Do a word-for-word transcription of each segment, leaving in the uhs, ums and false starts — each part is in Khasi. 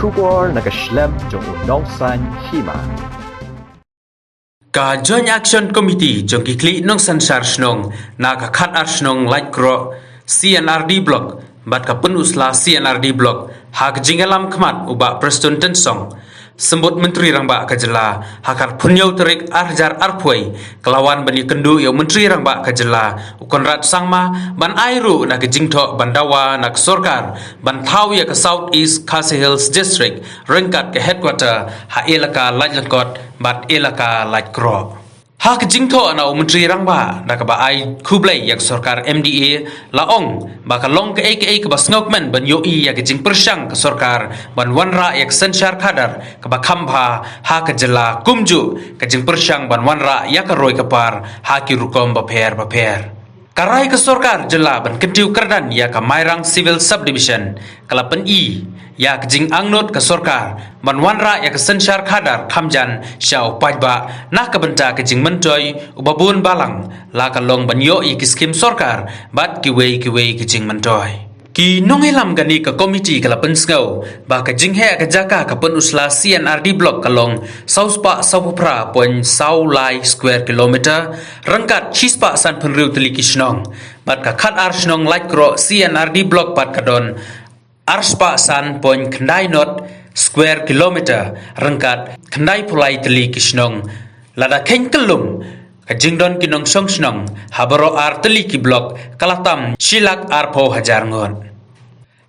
Khubor na ka shlem jong u nongsan hima. Ka Joint Action Committee jong ki khlieh nongsynshar shnong na ka khatar shnong Laitkroh C and R D Block bad ka Pynursla C and R D Block, ha ka jingïalam khmat u Bah Prestone Tynsong, Symbud Myntri Rangbah ka jylla, ha ka arphew tarik ar hajar arphew, ka la wan ban ïakynduh ïa u Myntri Rangbah ka jylla, u Conrad Sangma, ban ai ruh na ka jingthoh ban dawa na ka sorkar ban thaw ïa ka South East Khasi Hills District ryngkat ka headquarter ha elaka Laitlangkot bad elaka Laitkroh. Ha ka jingthoh na u Myntri Rangbah, da kaba ai khublei ïa ka sorkar M D A, la ong ba ka long kaei kaei kaba sngewkmen ban ïohi ïa ka jingpyrshang ka sorkar ban wanrah ïa ka synshar khadar kaba kham bha ha ka jylla, kumjuh ka jingpyrshang ban wanrah ïa ka roi ka par ha ki rukom bapher bapher. Ka rai ka sorkar jylla ban kyntiew kyrdan ïa ka Mairang Civil Subdivision ka la pyni ïa ka jingangnud ka sorkar ban wanrah ïa ka synshar khadar khamjan sha u paidbah na ka bynta ka jingmyntoi uba bun balang, la ka long ban ïoh ïa ki skim sorkar bad kiwei kiwei ki jingmyntoi. Ki nongïalam kane ka komiti ka la pynsngew ba ka jingheh ka jaka ka Pynursla C and R D Block ka long saw spah saw phew phra point saw lai square kilometer, ryngkat shi spah san phew hynriew tylli ki shnong. Bad ka khatar shnong Laitkroh C and R D Block pat ka don ar spah san point khyndai nod square kilometer, ryngkat khyndai phew lai tylli ki shnong. Lada kheiñ kyllum ka jingdon ki nongshong shnong ha baroh ar tylli ki block, ka la tam shi lak arphew hajar ngut.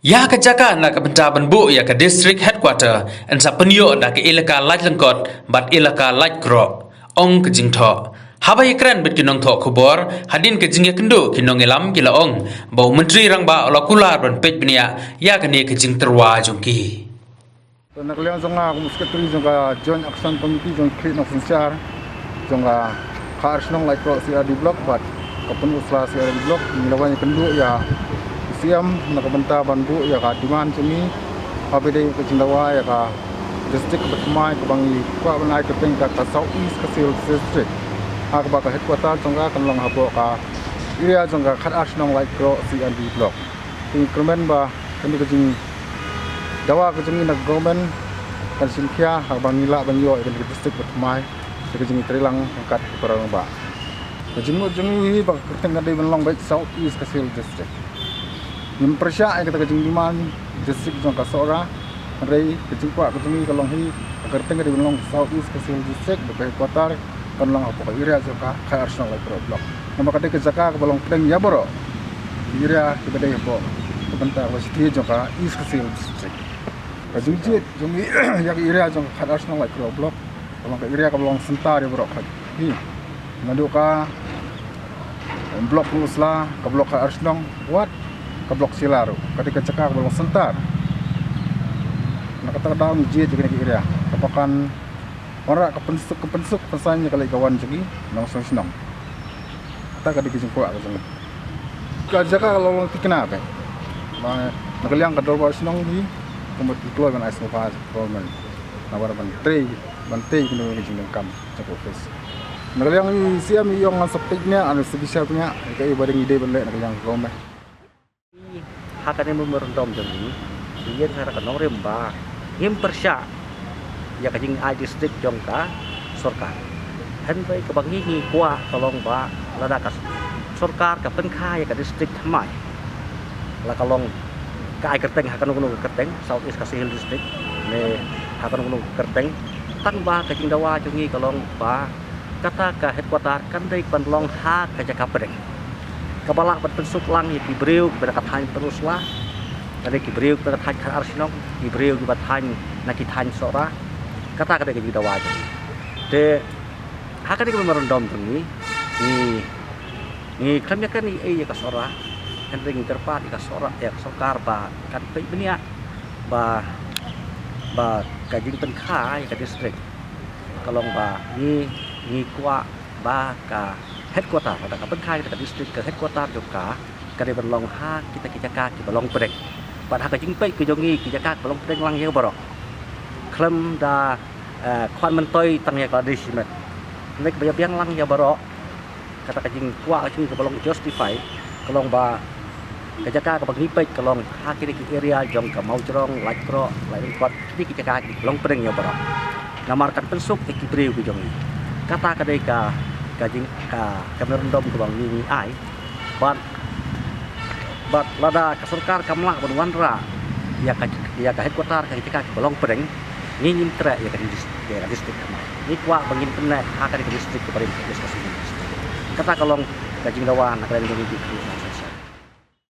Ïa ka jaka na ka bynta ban buh ïa ka district headquarter yn sa pynïoh da ka elaka Laitlangkot bad elaka Laitkroh, ong ka jingthoh. Haba ïakren bad ki nongthoh khubor hadien ka jingïakynduh, ki nongïalam ki la ong ba u Myntri Rangbah u la kular ban peit bniah ïa kane ka jingtyrwa jong ki. To, na ka liang jong nga kum u secretary jong ka Joint Action Committee jong ki khlieh nongsynshar jong ka khatar shnong Laitkroh C R D Block bad ka Pynursla C R D Block, ngi la wan ïakynduh ïa u C M na ka bynta ban buh ïa ka demand jong ngi, haba ïadei ka jingdawa ïa ka district kaba thymmai kaba ngi kwah ban ai kyrteng ka, ka South East Khasi Hills District, ha kaba ka headquarter jong ka kan long hapoh ka area jong ka khatar shnong Laitkroh C R D Block. Te ngi kyrmen ba kane ka jingdawa ka jong ngi na ka government kan shim khia, ha kaba ngi lah ban ïoh ïa kane ka district ba thymmai da ka jingïatreilang ryngkat ki para rangbah. Ka jingmut jong ngi hi ba ka kyrteng ka dei ban long beit South East Khasi Hills District. Ngim pyrshah ïa kata ka jingdemand district jong ka Sohra, hynrei ka jingkwah ka jong ngi ka long hi, ka kyrteng ka dei ban long South East Khasi Hills District, bad ka headquarter kan long hapoh ka area jong ka khatar shnong Laitkroh Block. Namar ka dei ka jaka kaba long pdeng ïa baroh ki area kiba dei hapoh ka bynta kaba shithi jong ka East Khasi Hills District. Ka jingjied jong ngi ïa ka area jong ka khatar shnong Laitkroh Block, ka long ka area kaba long center ïa baroh ka hi. Naduh ka block Pynursla, ka block khatar shnong, wat ka block Shella ruh, ka dei ka jaka kaba long center. Na kata ka daw ngi jied ïa kane ka area kaba kan wanrah ka pynsuk, ka pynsuk pynsan ïa ka leit ka wan jong ki nongshong shnong. Kata ka dei ka jingkwah ka jong ngi. Ka jaka ka long thikna beit. Ba na ka liang ka dorbar shnong hi, kumba ki kloi ban ai sngewbha government namar ban trei, ban tei kino ka jingdonkam jong ka office. Na ka liang i C M i ong ngan sa peit bniah, ngan sa bishar bniah ïa kaei ba dang i dei ban leh na ka liang ka government. Ha kane ka memorandum jong ngi, ngi ïeng ha ka nongrim ba ngim pyrshah ïa ka jingai district jong ka sorkar. Hynrei kaba ngi ngi kwah ka long ba lada ka sorkar ka pynkha ïa ka district thymmai, la ka long ka ai kyrteng ha kano kano ka kyrteng, South East Khasi Hills District ne ha kano kano ka kyrteng, tang ba ka jingdawa jong ngi ka long ba kata ka headquarter kan dei ban long ha ka jaka pdeng kaba lah ban pynsuk lang ïa ki briew kiba na ka thaiñ Pynursla, lane ki briew kiba na ka thaiñ khatar shnong, ki briew kiba thaiñ na ki thaiñ Sohra. Kata ka dei ka jingdawa jong ngi. Te ha kane ka memorandum jong ngi, ngi, ngi khlem ïakren ei ei ïa ka Sohra, hynrei ngi kyrpad ïa ka Sohra, ïa ka sorkar ba kan peit bniah ba, ba ka jingpynkha ïa ka district ka long ba ngi, ngi kwah ba ka headquarter, lada ka pynkha ïa ka district, ka headquarter jong ka ka dei ban long ha kita ki jaka kiba long pdeng. Bad ha ka jingpeit ka jong ngi, ki jaka kiba long pdeng lang ïa baroh, khlem da, eh, khwan myntoi tang ïa ka Ladi Shimet. Hynrei kaba ïa biang lang ïa baroh, kata ka jingkwah ka jong ngi kaba long justify ka long ba Ka jaka kaba ngi peit ka long ha kine ki area jong ka Mawjrong, Laitkroh, Laitkroh, kine ki jaka ki long pdeng ïa baroh. Namar kan pynsuk ïa ki briew ki jong ngi. Kata ka dei ka, ka jing, ka, ka memorandum kaba ngi, ngi ai. Bad, bad lada ka sorkar kam lah ban wanrah ïa ka, ïa ka headquarter ka jaka kaba long pdeng, ngi ngim treh ïa ka dis-, ïa ka district ka mai. Ngi kwah ba ngin pynneh ha ka district kaba rim ka district. Kata ka long ka jingdawa na ka liang jong ngi ki.